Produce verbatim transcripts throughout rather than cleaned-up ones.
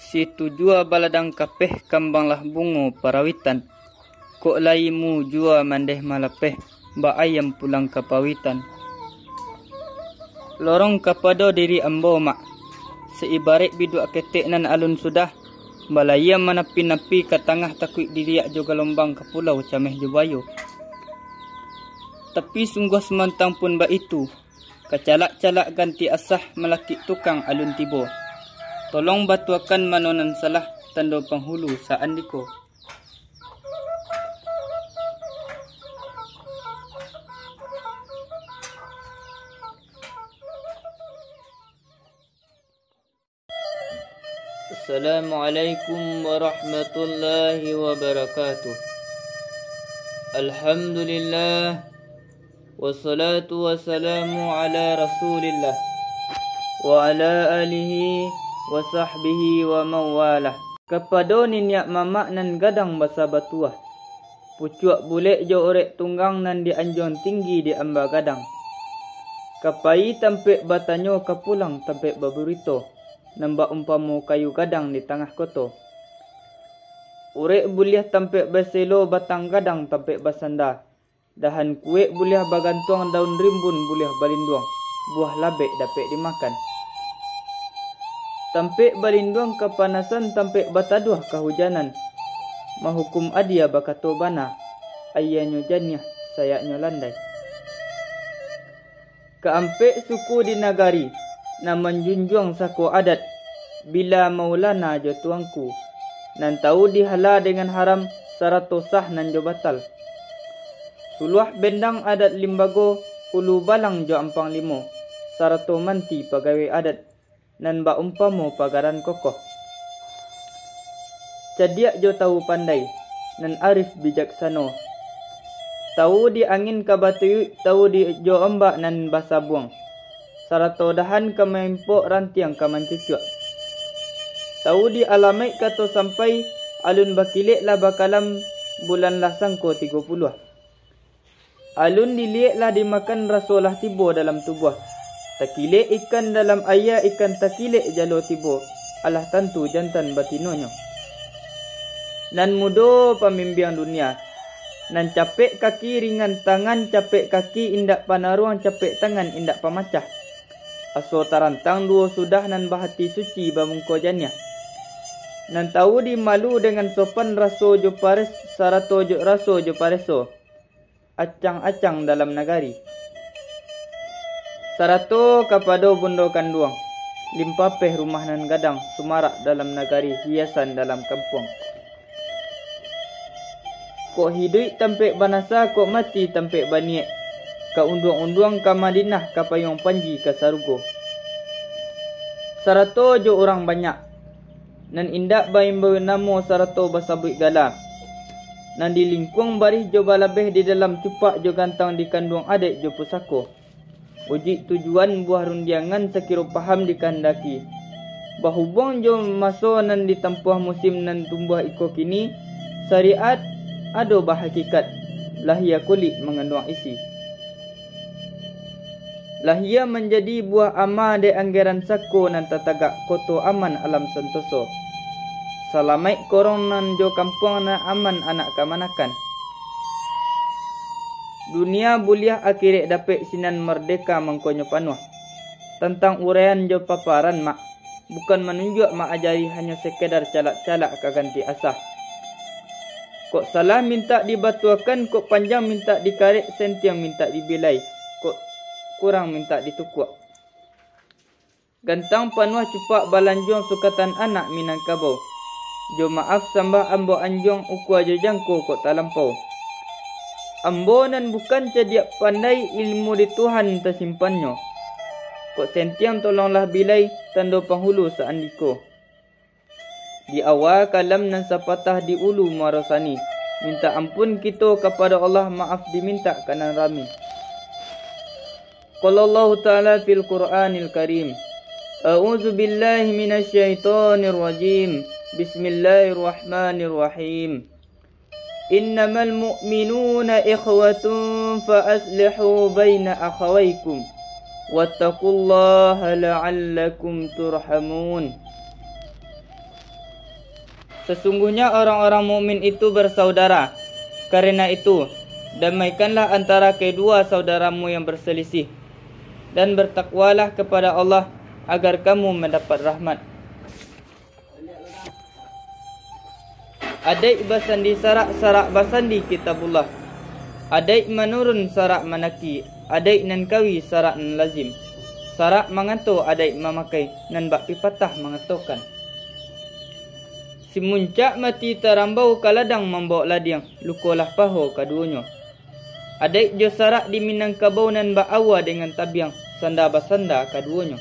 Situ jua baladang kapeh, kambang lah bungo parawitan. Kok layimu jua mandeh malapeh, ba ayam pulang ka pawitan. Lorong kapado diri ambo, Mak, saibarek biduak ketek nan alun sudah, balayia manapi-napi ka tangah, takuik diriak jo galombang ka pulau cameh jo buayo. Tapi sungguah sumantang pun baitu, kacalak-calak ganti asah, malakik tukang alun tibo. Tolong batuakan mano nan salah, tando panghulu saandiko. Assalamualaikum warahmatullahi wabarakatuh. Alhamdulillah, wassalatu wassalamu ala Rasulillah, wa ala alihi wa sahbihi wa mawalah. Kapado niniak mamak nan gadang basa batuah, pucuak bulek jo orek tunggang, nan di anjuang tinggi di amba gadang. Ka payi tampek batanyo, ka pulang tampek baburito, nan baumpamo kayu gadang di tangah koto. Urek buliah tampek baselo, batang gadang tampek basanda, dahan kuek buliah bagantuang, daun rimbun buliah balinduang, buah labek dapek dimakan. Tampek balinduang kapanasan, tampek bataduah kahujanan, mahukum adia bakato bana, ayianyo janiah, sayaknyo landai. Kaampek suku di nagari, nan manjunjuang sako adat, bila maulana jo tuangku, nan tawu dihala dengan haram, sarato sah nan jo batal. Suluah bendang adat limbago, ulu balang jo ampang limo, sarato manti pagawai adat, nan baumpamo pagaran kokoh. Cadiak jo tawu pandai, nan arif bijaksano. Tawu di angin ka batuyuik, tawu di jo ombak nan basabuang, sarato dahan ka maimpok, rantiang ka mancucuak. Tawu di alamaik kato sampai, alun bakilek lah bakalam, bulan lah sangko tigo puluah. Alun diliek lah dimakan, raso lah tibo dalam tubuah. Takilek ikan dalam aia, ikan takilek jalo tibo, alah tantu jantan batinonyo. Nan mudo pamimbiang dunia, nan capek kaki ringan tangan, capek kaki indak panaruang, capek tangan indak pamacah. Aso tarantang duo sudah, nan bahati suci bamungko janiah. Nan tawu di malu dengan sopan, raso jo pares-, sarato jo raso jo pareso, acang-acang dalam nagari. Sarato kapado bundo kanduang, limpapeh rumah nan gadang, sumarak dalam nagari, hiasan dalam kampuang. Kok hiduik tampek banasa, kok mati tampek baniek, ka unduang-unduang ka Madinah, ka payuang panji ka sarugo. Sarato jo urang banyak, nan indak baimbau namo sarato basabuik gala, nan di lingkuang barih jo balabeh, di dalam cupak jo gantang, di kanduang adaik jo pusako. Ujuik tujuan buah rundiangan, sakiro paham dikahandaki. Bahubuang jo maso nan ditampuah, musim nan tumbuah iko kini, syariat ado bahakikat, lahia kulik manganduang isi. Lahia manjadi buah ama dek anggeran sako nan tatagak, koto aman alam santoso. Salamaik korong nan jo kampuang, nan aman anak kamanakan. Dunia buliah akirek dapek, sinan mardeka mangkonyo panuah. Tantang uraian jo paparan, Mak, bukan manunjuak maajari, hanyo sekedar calak-calak ka ganti asah. Kok salah mintak dibatuakan, kok panjang mintak dikarek, sentiang mintak dibilai, kok kurang mintak ditukuak. Gantang panuah cupak balanjuang, sukatan anak Minangkabau. Jo maaf sambah ambo anjuang, ukua jo jangko kok talampau. Ambo nan bukan cadiak pandai, ilmu di Tuhan tasimpannyo. Kok sentiang tolonglah bilai, tando panghulu saandiko. Di awa kalam nan sapatah, di ulu muaro sani. Mintak ampun kito kapado Allah, maaf dimintak ka nan rami. Qala Allahu Ta'ala fil Qur'anil Karim, A'udzu billahi minasy syaithanir rajim. Bismillahirrahmanirrahim. Innamal mu'minuna ikhwatun fa aslihu baina akhawaikum, wattaqullaha la'allakum turhamun. Sesungguhnya orang-orang mukmin itu bersaudara. Karena itu, damaikanlah antara kedua saudaramu yang berselisih, dan bertakwalah kepada Allah agar kamu mendapat rahmat. Adaik basandi sarak, sarak basandi Kitabullah. Adaik manurun, sarak manaki. Adaik nan kawi, sarak nan lazim. Sarak mangato, adaik mamakai, nan bak pipatah mangatokan. Simuncak mati tarambau ka ladang mambawok ladiang, lukolah paho kaduonyo. Adaik jo sarak di Minangkabau nan baawa dengan tabiang, sanda basanda kaduonyo.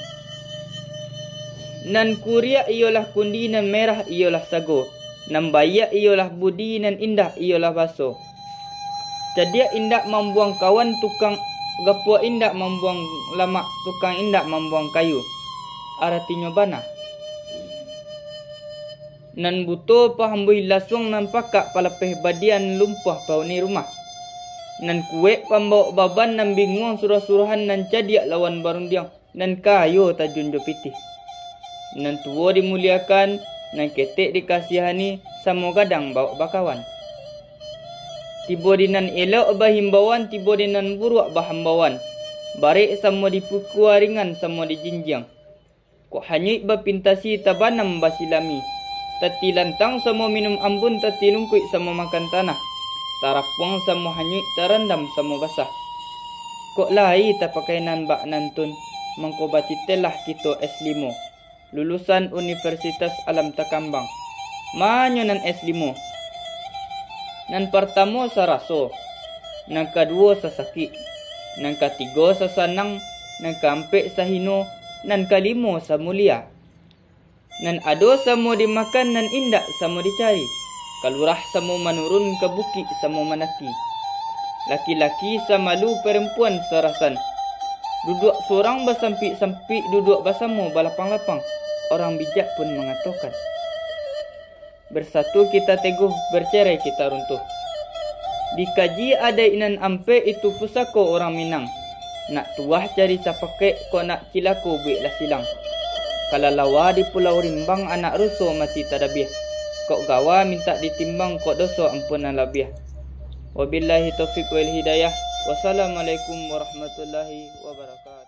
Nan kuriak iyolah kundi, nan merah iyolah sago, nan baiak iyolah budi, nan indah iyolah baso. Cadiak indak mambuang kawan, tukang gapuak indak mambuang lamak, tukang indak mambuang kayu. Aratinyo bana. Nan buto pahambuih lasuang, nan pakak palapeh badia, nan lumpuah pahuni rumah. Nan kuek pambawok baban, nan binguang surah-surahan, nan cadiak lawan barundiang, nan kayo tajun jo pitih. Nan tuo dimuliakan, nan ketek dikasihani, samo gadang bawok bakawan. Tibo di nan elok bahimbauan, tibo di nan buruak bahambauan. Barek samo dipukua, ringan samo dijinjiang. Kok hanyuik bapintasi, tabanam basilami. Tatilantang samo minum ambun, tatilungkuik samo makan tanah. Tarapuang samo hanyuik, tarandam samo basah. Kok lai tapakai nan bak nantun, mangko batitellah kito S limo, lulusan Universitas Alam Takambang. Manyo nan S limo? Nan partamo saraso, nan kaduo sasakik, nan katigo sasanang, nan kaampek sahino, nan kalimo samulia. Nan ado samo dimakan, nan indak samo dicari. Kalurah samo manurun, ka bukik samo mandaki. Laki-laki samalu, parampuan sarasan. Duduak surang basampik-sampik, duduak basamo balapang-lapang. Orang bijak pun mangatokan. Bersatu kita teguh, bercerai kita runtuh. Dikaji adaik nan ampek, itu pusako urang Minang. Nak tuah cari sapakek, kok nak cilako bueklah silang. Kalalawa di Pulau Rimbang, anak ruso mati tadabiah. Kok gawa mintak ditimbang, kok doso ampun nan labiah. Wabillahi taufik wal hidayah. Wassalamualaikum warahmatullahi wabarakatuh.